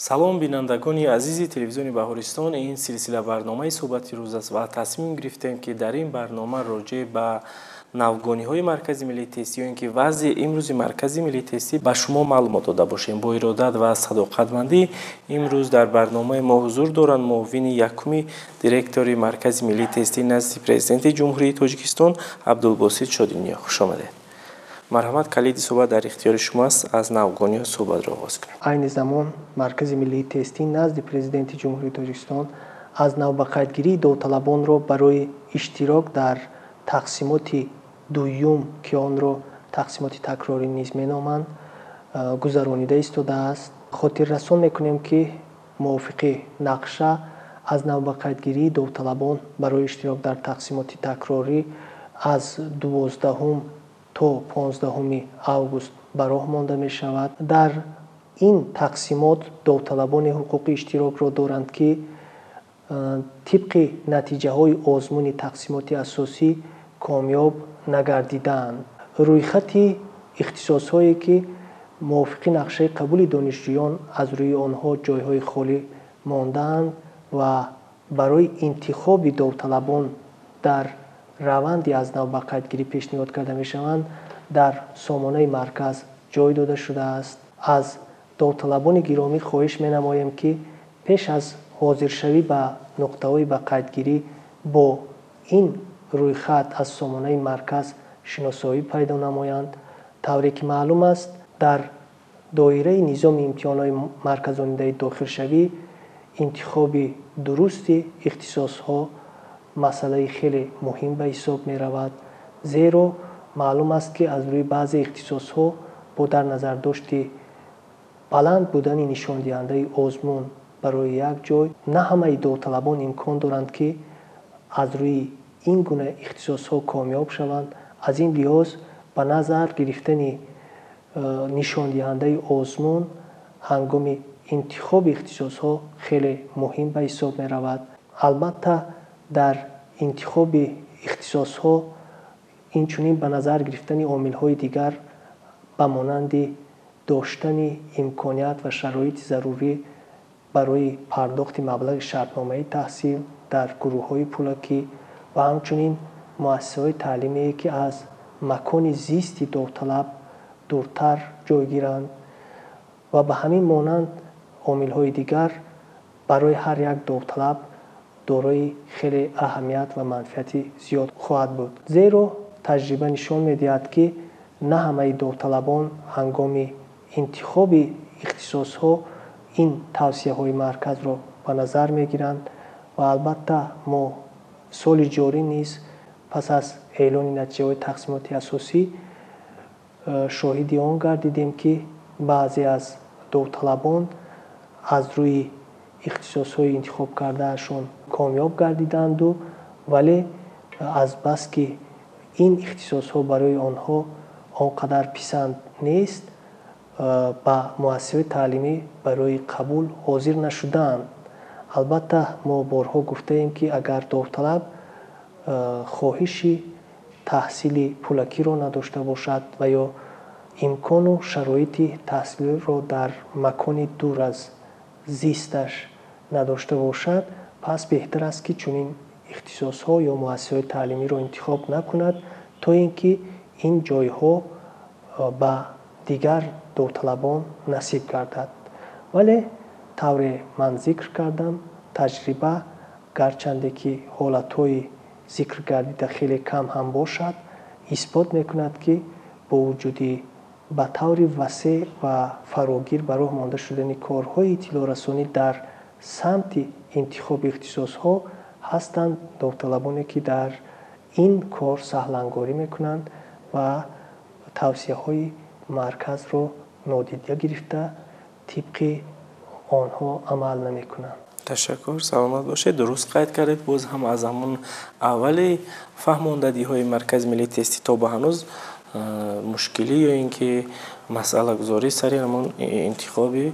Салом, бинандагони азизи телевизиони Баҳористон. Ин силсила барномаи суҳбати рӯз аст ва тасмим гирифтем, ки дар ин барнома роҷеъ ба навгониҳои Маркази миллии тестӣ ё ин ки вазъи имрӯзи Маркази миллии тестӣ ба шумо маълумот дода бошем. Бо иродат ва садоқатмандӣ имрӯз дар барномаи мо ҳузур доранд муовини якуми директори Маркази миллии тестӣ назди Президенти Ҷумҳурии Тоҷикистон Абдулбосит Шодиниё. Хуш омадед. Марҳамат, калиди суҳбат дар ихтиёри шумо аст. Аз навгониҳо суҳбатро оғоз кунем. Айни замон Маркази миллии тестӣ назди Президенти Ҷумҳурии Тоҷикистон аз навбақайдгирии довталабонро барои иштирок дар тақсимоти дуюм, ки онро тақсимоти такрорӣ низ меноманд, гузаронида истодааст. Хотиррасон мекунем, ки мувофиқи нақша аз навбақайдгирии довталабон барои иштирок дар тақсимоти такрорӣ аз 12 то 15 август ба роҳ монда мешавад. Дар ин тақсимот довталабони ҳуқуқи иштирокро доранд, ки тибқи натиҷаҳои озмуни тақсимоти асосӣ комёб нагардидаанд. Рӯйхати ихтисосҳое, ки мувофиқи нақшаи қабули донишҷӯён аз рӯи онҳо ҷойҳои холӣ мондаанд ва барои интихоби довталабон дар раванди аз нав ба қайдгирӣ пешниҳод карда мешаванд, дар сомонаи марказ ҷой дода шудааст. Аз довталабони гиромӣ хоҳиш менамоем, ки пеш аз ҳозиршавӣ ба нуқтаҳои ба қайдгирӣ бо ин рӯйхат аз сомонаи марказ шиносоӣ пайдо намоянд. Тавре ки маълум аст, дар доираи низоми имтиҳонҳои марказонидаи дохилшавӣ интихоби дурусти ихтисосҳо масъалаи хеле муҳим ба ҳисоб меравад, зеро маълум аст, ки аз рӯи баъзе ихтисосҳо бо дар назардошти баланд будани нишондиҳандаи озмун барои як ҷой на ҳамаи довталабон имкон доранд, ки аз рӯи ин гуна ихтисосҳо комёб шаванд. Аз ин лиҳоз ба назар гирифтани нишондиҳандаи озмун ҳангоми интихоби ихтисосҳо хеле муҳим ба ҳисоб меравад. Албатта, дар интихоби ихтисосҳо инчунин ба назар гирифтани омилҳои дигар ба монанди доштани имконият ва шароити зарурӣ барои пардохти маблағи шартномаи таҳсил дар гурӯҳҳои пулакӣ ва ҳамчунин муассисаҳои таълимие, ки аз макони зисти довталаб дуртар ҷойгиранд ва ба ҳамин монанд омилҳои дигар барои ҳар як довталаб дорои хеле аҳамият ва манфиати зиёд хоҳад буд. Зеро таҷриба нишон медиҳад, ки на ҳамаи довталабон ҳангоми интихоби ихтисосҳо ин тавсияҳои марказро ба назар мегиранд ва албатта мо соли ҷорӣ низ пас аз эълони натиҷаҳои тақсимоти асосӣ шоҳиди он гардидем, ки баъзе аз довталабон аз рӯи ихтисосҳои интихоб кардаашон комёб гардиданду, вале азбаски ин ихтисосҳо барои онҳо он қадар писанд нест, ба муассисаҳои таълимӣ барои қабул ҳозир нашудаанд. Албатта, мо борҳо гуфтаем, ки агар довталаб хоҳиши таҳсили пулакиро надошта бошад ва ё имкону шароити таҳсилро дар макони дур аз зисташ надошта бошад, пас беҳтар аст, ки чунин ихтисосҳо ё муассисаҳои таълимиро интихоб накунад, то ин ки ин ҷойҳо ба дигар довталабон насиб гардад. Вале тавре ман зикр кардам, таҷриба гарчанде ки ҳолатҳои зикр гардида хеле кам ҳам бошад, исбот мекунад, ки бо вуҷуди ба таври васеъ ва фарогир ба роҳ монда шудани корҳои иттилоърасонӣ дар самти интихоби ихтисосҳо ҳастанд довталабоне, ки дар ин кор саҳлангорӣ мекунанд ва тавсияҳои марказро нодида гирифта тибқи онҳо амал намекунанд. Ташаккур, саломат бошед. Дуруст қайд кардед. Боз ҳам аз ҳамон аввали фаҳмондадиҳои Маркази миллии тестӣ то ба ҳанӯз мушкилӣ ё ин ки масъалагузорӣ сари ҳамон интихоби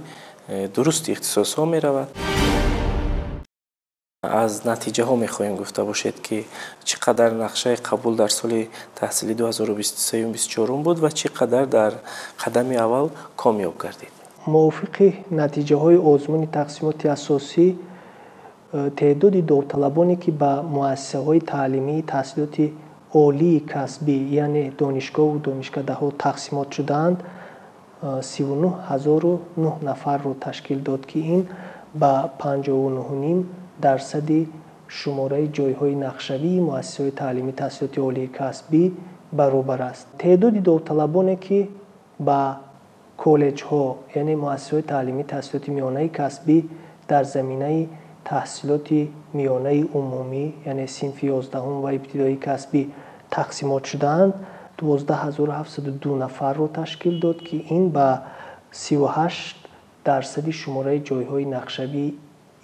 дурусти ихтисосҳо меравад. Аз натиҷаҳо мехоҳем гуфта бошед, ки чӣ қадар нақшаи қабул дар соли таҳсили 2023-24 буд ва чӣ қадар дар қадами аввал комёб гардид. Мувофиқи натиҷаҳои озмуни тақсимоти асосӣ, теъдоди довталабоне, ки ба муассисаҳои таълимии таҳсилоти олии касбӣ, яъне донишгоҳу донишкадаҳо тақсимот шудаанд, 39 009 нафарро ташкил дод, ки ин ба 59,5% шумораи ҷойҳои нақшавии муассисаҳои таълимии таҳсилоти олии касбӣ баробар аст. Теъдоди довталабоне, ки ба коллеҷҳо, яъне муассисаҳои таълимии таҳсилоти миёнаи касбӣ дар заминаи таҳсилоти миёнаи умумӣ, яъне синфи 11 ва ибтидоии касбӣ тақсимот шудаанд, 12 702 нафарро ташкил дод, ки ин ба 38% шумораи ҷойҳои нақшавии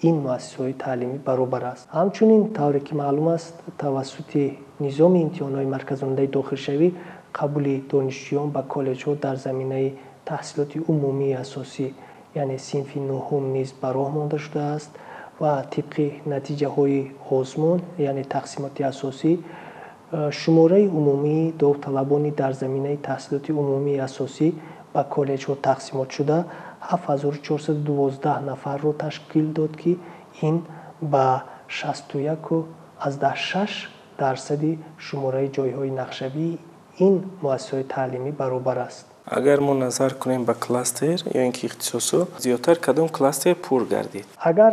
ин муассисаҳои таълимӣ баробар аст. Ҳамчунин, тавре ки маълум аст, тавассути низоми имтиҳонҳои марказонидаи дохилшавӣ қабули донишҷӯён ба коллеҷҳо дар заминаи таҳсилоти умумии асосӣ, яъне синфи нуҳум низ ба роҳ монда шудааст ва тибқи натиҷаҳои озмун, яъне тақсимоти асосӣ, шумораи умумии довталабони дар заминаи таҳсилоти умумии асосӣ ба коллеҷҳо тақсимот шуда 7412 нафарро ташкил дод, ки ин ба 61,6% шумораи ҷойҳои нақшавии ин муассисаҳои таълимӣ баробар аст. Агар мо назар кунем ба кластер ё ин ки ихтисосҳо, зиёдтар кадом кластер пур гардид? Агар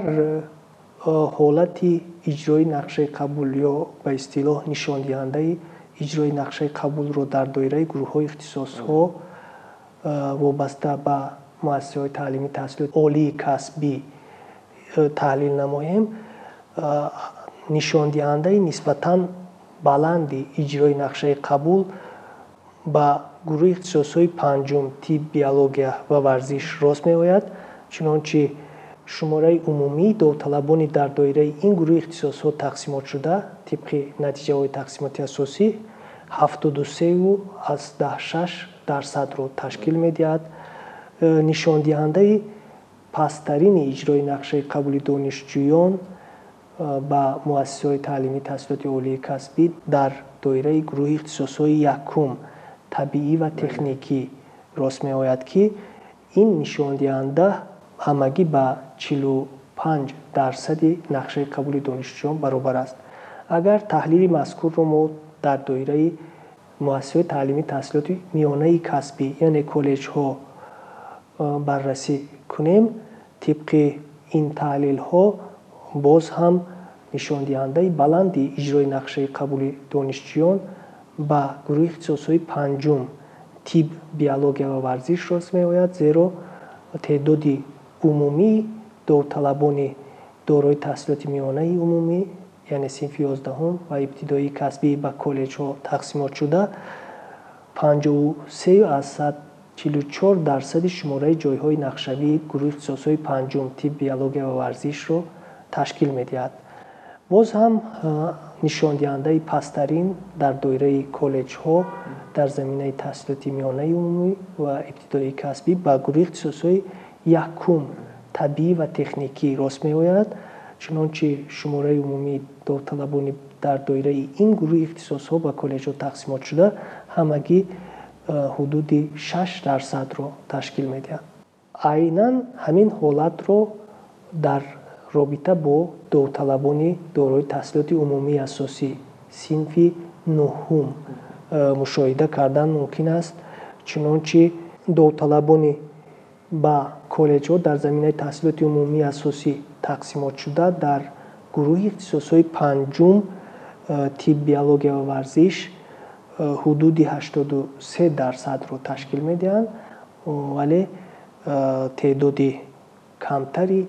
ҳолати иҷрои нақшаи қабул ё ба истилоҳ нишондиҳандаи иҷрои нақшаи қабулро дар доираи гурӯҳҳои ихтисосҳо вобаста ба муассисаҳои таълимии таҳсилоти олии касбӣ таҳлил намоем, нишондиҳандаи нисбатан баланди иҷрои нақшаи қабул ба гурӯҳи ихтисосҳои панҷум тиб, биология ва варзиш рост меояд. Чунончи шумораи умумии довталабони дар доираи ин гурӯҳи ихтисосҳо тақсимотшуда тибқи натиҷаҳои тақсимоти асосӣ 73,6%-ро ташкил медиҳад. Нишондиҳандаи пасттарини иҷрои нақшаи қабули донишҷӯён ба муассисаҳои таълимии таҳсилоти олии касбӣ дар доираи гурӯҳи ихтисосҳои якум табиӣ ва техникӣ рост меояд, ки ин нишондиҳанда ҳамагӣ ба 45% нақшаи қабули донишҷӯён баробар аст. Агар таҳлили мазкурро мо дар доираи муассисаҳои таълимии таҳсилоти миёнаи касбӣ, яъне коллеҷҳо баррасӣ кунем, тибқи ин таҳлилҳо боз ҳам нишондиҳандаи баланди иҷрои нақшаи қабули донишҷӯён ба гурӯҳи ихтисосҳои панҷум тиб, биология ва варзиш рост меояд, зеро теъдоди умумии довталабони дорои таҳсилоти миёнаи умумӣ, яъне синфи 11 ва ибтидоии касбӣ ба коллеҷҳо тақсимотшуда 53,44% шумораи ҷойҳои нақшавии гурӯҳи ихтисосҳои панҷум тиб, биология ва варзишро ташкил медиҳад. Боз ҳам нишондиҳандаи пасттарин дар доираи коллеҷҳо дар заминаи таҳсилоти миёнаи умумӣ ва ибтидоии касбӣ ба гурӯҳи ихтисосҳои якум табиӣ ва техникӣ рост меояд. Чунончи шумораи умумии довталабони дар доираи ин гурӯҳи ихтисосҳо ба коллеҷҳо тақсимотшуда ҳамагӣ ҳудуди 6%-ро ташкил медиҳад. Айнан ҳамин ҳолатро дар робита бо довталабони дорои таҳсилоти умумии асосӣ синфи нуҳум мушоҳида кардан мумкин аст. Чунончи довталабони ба коллеҷҳо дар заминаи таҳсилоти умумии асосӣ тақсимотшуда дар гурӯҳи ихтисосҳои панҷум тиб, биология ва варзиш ҳудуди 83%-ро ташкил медиҳанд, вале теъдоди камтари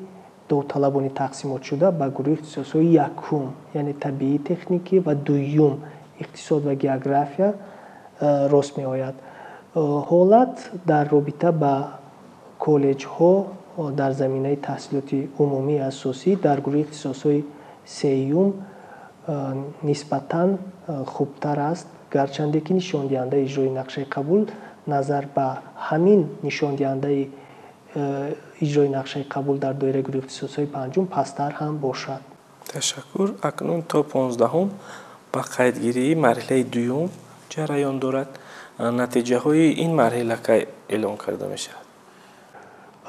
довталабони тақсимотшуда ба гурӯҳи ихтисосҳои якум, яъне табиӣ техникӣ ва дуюм иқтисод ва география рост меояд. Ҳолат дар робита ба коллеҷҳо дар заминаи таҳсилоти умумии асосӣ дар гурӯҳи ихтисосҳои сеюм нисбатан хубтар аст, гарчанде ки нишондиҳандаи иҷрои нақшаи қабул назар ба ҳамин нишондиҳандаи иҷрои нақшаи қабул дар доираи гурӯҳи ихтисосҳои панҷум пасттар ҳам бошад. Ташаккур. Акнун то 15-ум ба қайдгирии марҳилаи дуюм ҷараён дорад. Натиҷаҳои ин марҳила кай эълон карда мешавад?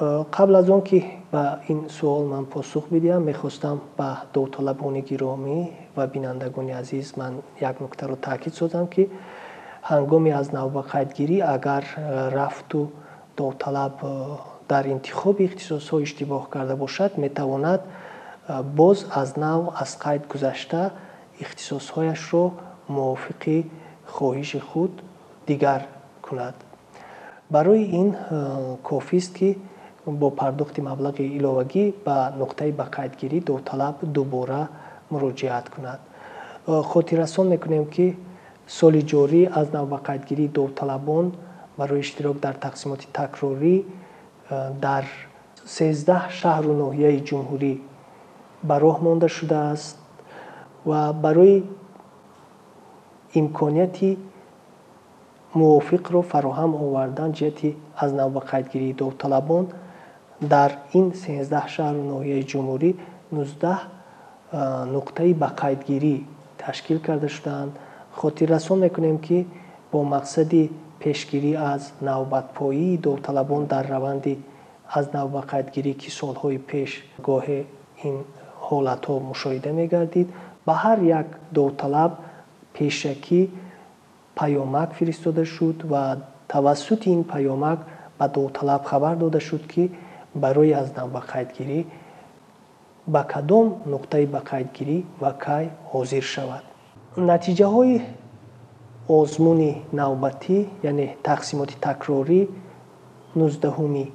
Қабл аз он ки ба ин суол ман посух бидиҳам, мехостам ба довталабони гиромӣ ва бинандагони азиз ман як нуктаро таъкид созам, ки ҳангоми аз нав ба қайдгирӣ агар рафту довталаб дар интихоби ихтисосҳо иштибоҳ карда бошад, метавонад боз аз нав аз қайд гузашта ихтисосҳояшро мувофиқи хоҳиши худ дигар кунад. Барои ин кофист, ки бо пардохти маблағи иловагӣ ба нуқтаи ба қайдгирӣ довталаб дубора муроҷиат кунад. Хотиррасон мекунем, ки соли ҷорӣ аз нав ба қайдгирии довталабон барои иштирок дар тақсимоти такрорӣ дар 13 шаҳру ноҳияи ҷумҳурӣ ба роҳ монда шудааст ва барои имконияти мувофиқро фароҳам овардан ҷиҳати аз нав ба қайдгирии довталабон дар ин 13 шаҳру ноҳияи ҷумҳурӣ 19 нуқтаи ба қайдгирӣ ташкил карда шудаанд. Хотиррасон мекунем, ки бо мақсади пешгирӣ аз навбатпоии довталабон дар раванди аз нав ба қайдгирӣ, ки солҳои пеш гоҳе ин ҳолатҳо мушоҳида мегардид, ба ҳар як довталаб пешакӣ паёмак фиристода шуд ва тавассути ин паёмак ба довталаб хабар дода шуд, ки барои аз нав ба қайдгирӣ ба кадом нуқтаи ба қайдгирӣ ва кай ҳозир шавад. Натиҷаҳои озмуни навбатӣ, яъне тақсимоти такрорӣ, 19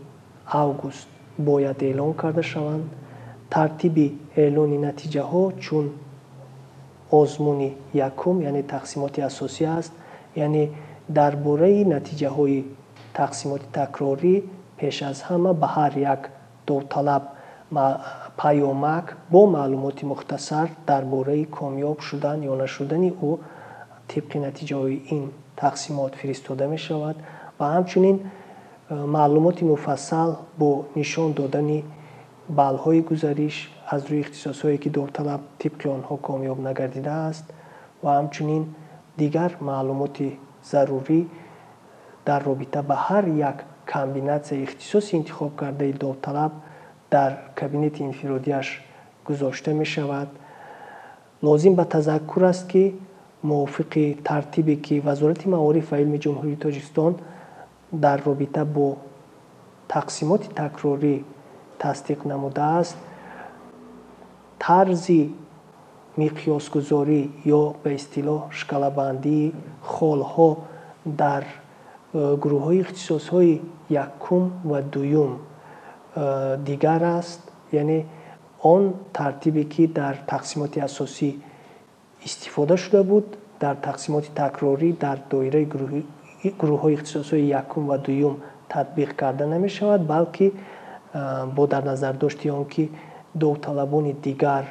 август бояд эълон карда шаванд. Тартиби эълони натиҷаҳо чун озмуни якум, яъне тақсимоти асосӣ аст, яъне дар бораи натиҷаҳои тақсимоти такрорӣ пеш аз ҳама ба ҳар як довталаб паёмак бо маълумоти мухтасар дар бораи комёб шудан ё нашудани ӯ тибқи натиҷаҳои ин тақсимот фиристода мешавад ва ҳамчунин маълумоти муфассал бо нишон додани баллҳои гузариш аз рӯи ихтисосҳое, ки довталаб тибқи онҳо комёб нагардидааст, ва ҳамчунин дигар маълумоти зарурӣ дар робита ба ҳар як комбинатсияи ихтисоси интихобкардаи довталаб дар кабинети инфиродиаш гузошта мешавад. Лозим ба тазаккур аст, ки мувофиқи тартибе, ки Вазорати маориф ва илми Ҷумҳурии Тоҷикистон дар робита бо тақсимоти такрорӣ тасдиқ намудааст, тарзи миқёсгузорӣ ё ба истилоҳ шкалабандии холҳо дар гурӯҳҳои ихтисосҳои якум ва дуюм дигар аст, яъне он тартибе, ки дар тақсимоти асосӣ истифода шуда буд, дар тақсимоти такрорӣ дар доираи гурӯҳҳои ихтисосҳои якум ва дуюм татбиқ карда намешавад, балки бо дар назардошти он ки довталабони дигар,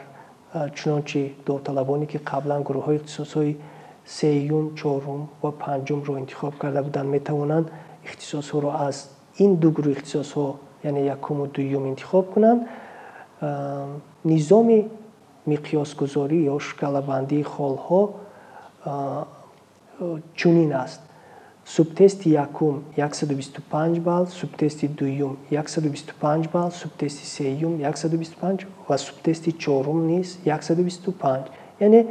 чунончи довталабоне, ки қаблан гурӯҳҳои ихтисосҳои сеюм, чорум ва панҷумро интихоб карда буданд, метавонанд ихтисосҳоро аз ин ду гурӯҳи ихтисосҳо, яъне якуму дуюм, интихоб кунанд, низоми миқёсгузорӣ ё шкалабандии холҳо чунин аст: субтести якум 125 балл, субтести дуюм 125 балл, субтести сеюм 125 ва субтести чорум низ 125. Яъне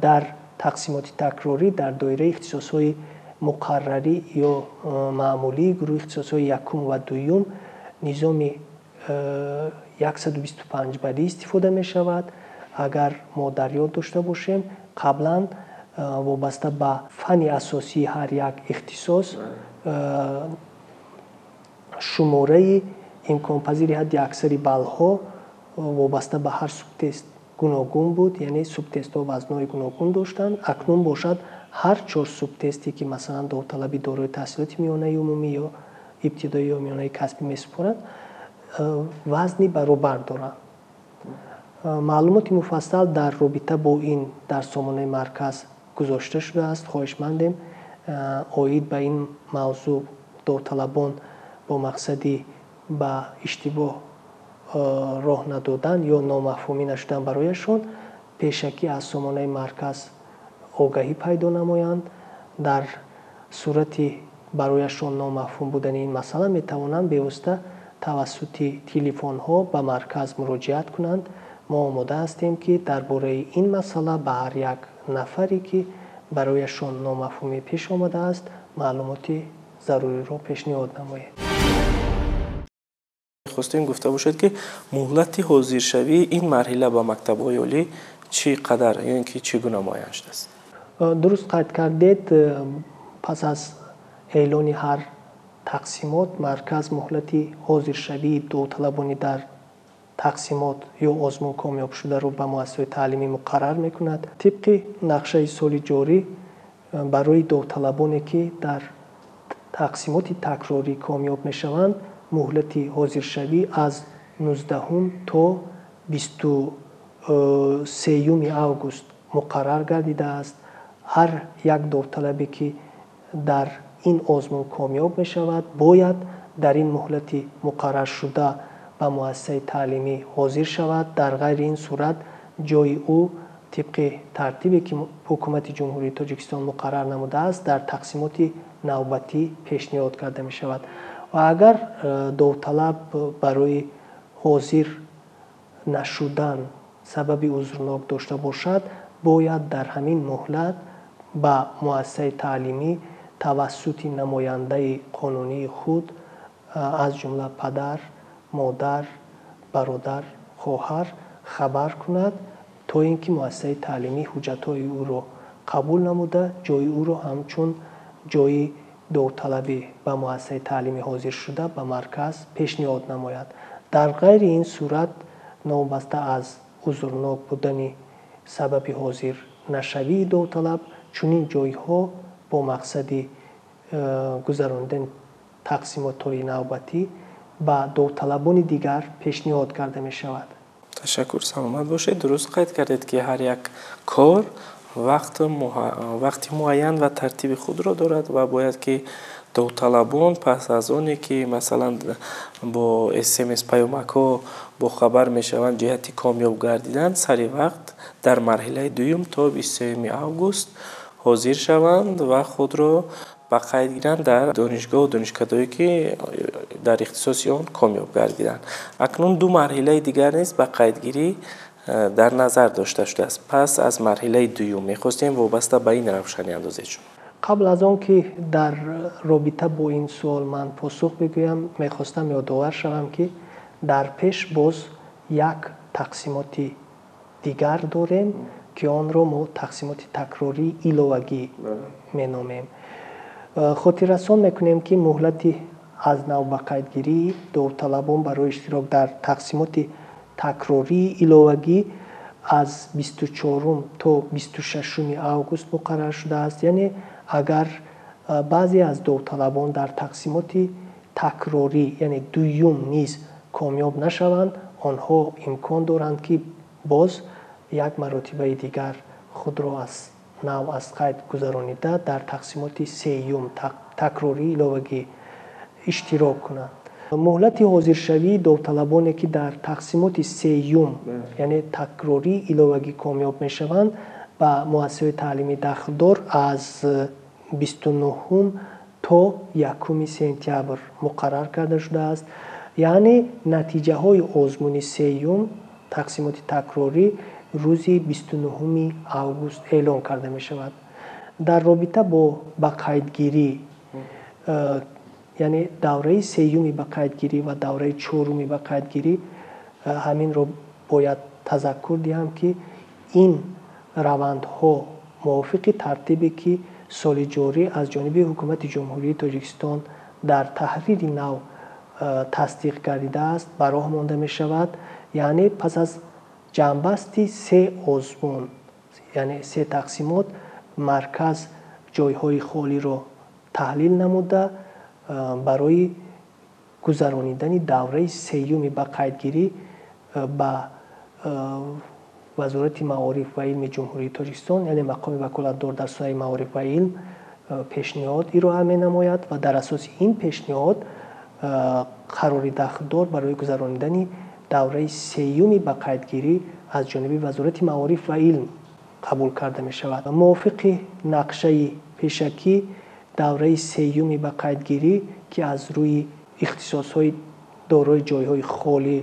дар тақсимоти такрорӣ дар доираи ихтисосҳои муқаррарӣ ё маъмулии гурӯҳи ихтисосҳои якум ва дуюм низоми 125 баллӣ истифода мешавад. Агар мо дар ёд дошта бошем, қаблан вобаста ба фанни асосии ҳар як ихтисос шумораи имконпазири ҳадди аксари баллҳо вобаста ба ҳар субтест гуногун буд, яъне субтестҳо вазнҳои гуногун доштанд. Акнун бошад, ҳар чор субтесте, ки масалан довталаби дорои таҳсилоти миёнаи умумӣ ё ибтидоӣ ё миёнаи касбӣ месупорад, вазни баробар доранд. Маълумоти муфассал дар робита бо ин дар сомонаи марказ гузошта шудааст. Хоҳишмандем, оид ба ин мавзӯъ довталабон бо мақсади ба иштибоҳ роҳ надодан ё номафҳумӣ нашудан барояшон пешакӣ аз сомонаи марказ огаҳӣ пайдо намоянд. Дар сурати барояшон номафҳум будани ин масъала метавонанд бевосита тавассути телефонҳо ба марказ муроҷиат кунанд. Мо омода ҳастем, ки дар бораи ин масъала ба ҳар як нафаре, ки барояшон номафҳумӣ пеш омадааст, маълумоти заруриро пешниҳод намоем. Хостем гуфта бошед, ки муҳлати ҳозиршавии ин марҳила ба мактабҳои олӣ чӣ қадар ё ин ки чӣ гуна муайян шудааст? Дуруст қайд кардед, пас аз эълони ҳар тақсимот марказ муҳлати ҳозиршавии довталабони дар тақсимот ё озмун комёбшударо ба муассисаҳои таълимӣ муқаррар мекунад. Тибқи нақшаи соли ҷорӣ барои довталабоне, ки дар тақсимоти такрорӣ комёб мешаванд, муҳлати ҳозиршавӣ аз 19 то 23 август муқаррар гардидааст. Ҳар як довталабе, ки дар ин озмун комёб мешавад, бояд дар ин муҳлати муқарраршуда ба муассисаи таълимӣ ҳозир шавад. Дар ғайри ин сурат ҷойи ӯ тибқи тартибе, ки Ҳукумати Ҷумҳурии Тоҷикистон муқаррар намудааст, дар тақсимоти навбатӣ пешниҳод карда мешавад. Ва агар довталаб барои ҳозир нашудан сабаби узрнок дошта бошад, бояд дар ҳамин муҳлат ба муассисаи таълимӣ тавассути намояндаи қонунии худ, аз ҷумла падар, модар, бародар, хоҳар хабар кунад, то ин ки муассисаи таълимӣ ҳуҷҷатҳои ӯро қабул намуда, ҷойи ӯро ҳамчун ҷойи довталабӣ ба муассисаи таълимӣ ҳозиршуда ба марказ пешниҳод намояд. Дар ғайри ин сурат, новобаста аз узрнок будани сабаби ҳозир нашавии довталаб, чунин ҷойҳо бо мақсади гузаронидани тақсимотҳои навбатӣ ба довталабони дигар пешниҳод карда мешавад. Ташаккур, саломат бошед. Дуруст қайд кардед, ки ҳар як кор вақти муайян ва тартиби худро дорад ва бояд ки довталабон пас аз оне ки масалан бо смс паёмакҳо бохабар мешаванд ҷиҳати комёб гардидан, сари вақт дар марҳилаи дуюм то 23 август ҳозир шаванд ва худро ба қайд гиранд дар донишгоҳу донишкадаҳое, ки дар ихтисоси он комёб гардиданд. Акнун ду марҳилаи дигар низ ба қайдгирӣ дар назар дошта шудааст. Пас аз марҳилаи дуюм мехостем вобаста ба ин равшанӣ андозед шумо. Қабл аз он ки дар робита бо ин суол ман посух бигӯям, мехостам ёдовар шавам, ки дар пеш боз як тақсимоти дигар дорем, ки онро мо тақсимоти такрории иловагӣ меномем. Хотиррасон мекунем, ки муҳлати аз нав ба қайдгирии довталабон барои иштирок дар тақсимоти такрории иловагӣ аз 24 то 26 август муқаррар шудааст. Яъне агар баъзе аз довталабон дар тақсимоти такрорӣ, яъне дуюм низ комёб нашаванд, онҳо имкон доранд, ки боз як маротибаи дигар худро аз нав аз қайд гузаронида дар тақсимоти сеюм такрории иловагӣ иштирок кунанд. Муҳлати ҳозиршавии довталабоне, ки дар тақсимоти сеюм, яъне такрории иловагӣ комёб мешаванд, ба муассисаҳои таълимӣ дахлдор аз 29 то 1 сентябр муқаррар карда шудааст. Яъне натиҷаҳои озмуни сеюм тақсимоти такрорӣ рӯзи 29 август эълон карда мешавад. Дар робита бо ба қайдгирӣ, яъне давраи сеюми ба қайдгирӣ ва давраи чоруми ба қайдгирӣ, ҳаминро бояд тазаккур диҳам, ки ин равандҳо мувофиқи тартибе, ки соли ҷорӣ аз ҷониби Ҳукумати Ҷумҳурии Тоҷикистон дар таҳрири нав тасдиқ гардидааст, ба роҳ монда мешавад. Яъне пас аз ҷамъбасти се озмун, яъне се тақсимот, марказ ҷойҳои холиро таҳлил намуда, барои гузаронидани давраи сеюми ба қайдгирӣ ба Вазорати маориф ва илми Ҷумҳурии Тоҷикистон, яъне мақоми ваколатдор дар соҳаи маориф ва илм, пешниҳод ироа менамояд ва дар асоси ин пешниҳод қарори дахлдор барои гузаронидани давраи сеюми ба қайдгирӣ аз ҷониби Вазорати маориф ва илм қабул карда мешавад. Мувофиқи нақшаи пешакӣ, давраи сеюми ба қайдгирӣ, ки аз рӯи ихтисосҳои дорои ҷойҳои холӣ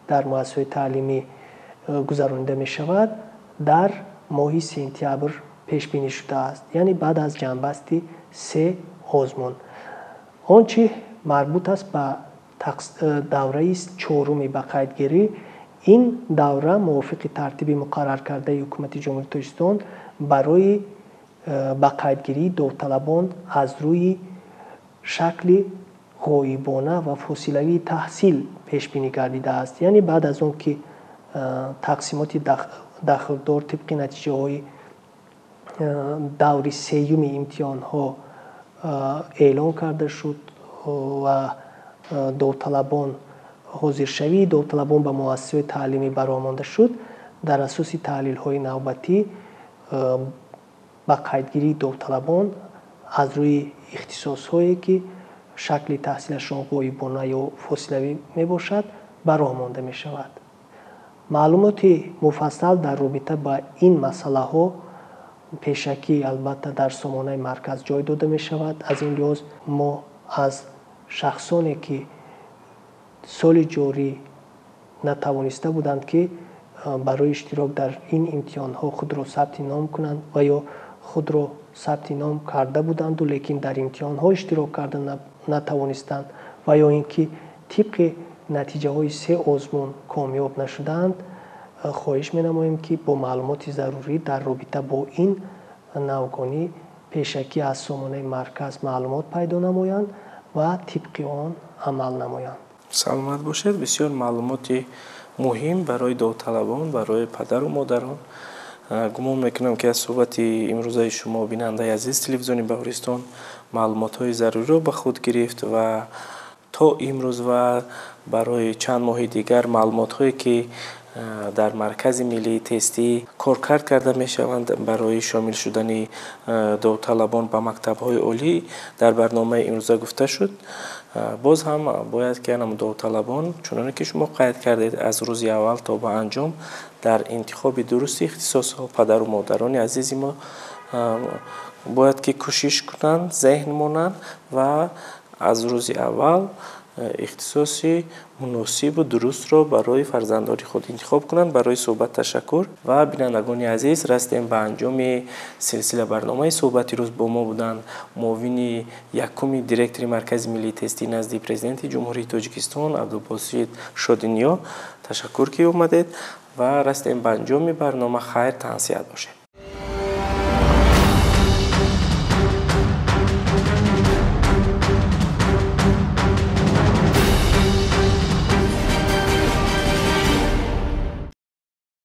дар муассисаҳои таълимӣ гузаронида мешавад, дар моҳи сентябр пешбинӣ шудааст, яъне баъд аз ҷамъбасти се озмун. Он чи марбут аст ба давраи чоруми ба қайдгирӣ, ин давра мувофиқи тартиби муқарраркардаи Ҳукумати Ҷумҳурии Тоҷикистон барои ба қайдгирии довталабон аз рӯи шакли ғоибона ва фосилавии таҳсил пешбинӣ гардидааст. Яъне баъд аз он ки тақсимоти дахлдор тибқи натиҷаҳои даври сеюми имтиҳонҳо эълон карда шуд ва довталабон ҳозиршавии довталабон ба муассисаҳои таълимӣ бароҳ монда шуд, дар асоси таҳлилҳои навбатӣ ба қайдгирии довталабон аз рӯи ихтисосҳое ки шакли таҳсилашон ғоибона ё фосилавӣ мебошад, ба роҳ монда мешавад. Маълумоти муфассал дар робита ба ин масъалаҳо пешакӣ албатта дар сомонаи марказ ҷой дода мешавад. Аз ин лиҳоз мо аз шахсоне ки соли ҷорӣ натавониста буданд, ки барои иштирок дар ин имтиҳонҳо худро сабти ном кунанд ва ё худро сабти ном карда буданду, лекин дар имтиҳонҳо иштирок карда натавонистанд ва ё ин ки тибқи натиҷаҳои се озмун комёб нашудаанд, хоҳиш менамоем, ки бо маълумоти зарурӣ дар робита бо ин навгонӣ пешакӣ аз сомонаи марказ маълумот пайдо намоянд ва тибқи он амал намоянд. Саломат бошед. Бисёр маълумоти муҳим барои довталабон, барои падару модарон. Гумон мекунам, ки аз суҳбати имрӯзаи шумо бинандаи азиз телевизиони Баҳористон маълумотҳои заруриро ба худ гирифт ва то имрӯз ва барои чанд моҳи дигар маълумотҳое ки дар Маркази миллии тестӣ коркард карда мешаванд барои шомил шудани довталабон ба мактабҳои олӣ дар барномаи имрӯза гуфта шуд. Боз ҳам бояд ки анам довталабон, чуноне ки шумо қайд кардед, аз рӯзи аввал то ба анҷом дар интихоби дурусти ихтисосҳо падару модарони азизи мо бояд ки кӯшиш кунанд, зеҳн монанд ва аз рӯзи аввал ихтисоси муносибу дурустро барои фарзандони худ интихоб кунанд. Барои суҳбат ташаккур. Ва бинандагони азиз, расидем ба анҷоми силсила барномаи суҳбати рӯз. Бо мо буданд муовини якуми директори Маркази миллии тестӣ назди Президенти Ҷумҳурии Тоҷикистон Абдулбосит Шодиниё. Ташаккур, ки омадед, ва расидем ба анҷоми барнома. Хайр, тансиҳат бошед.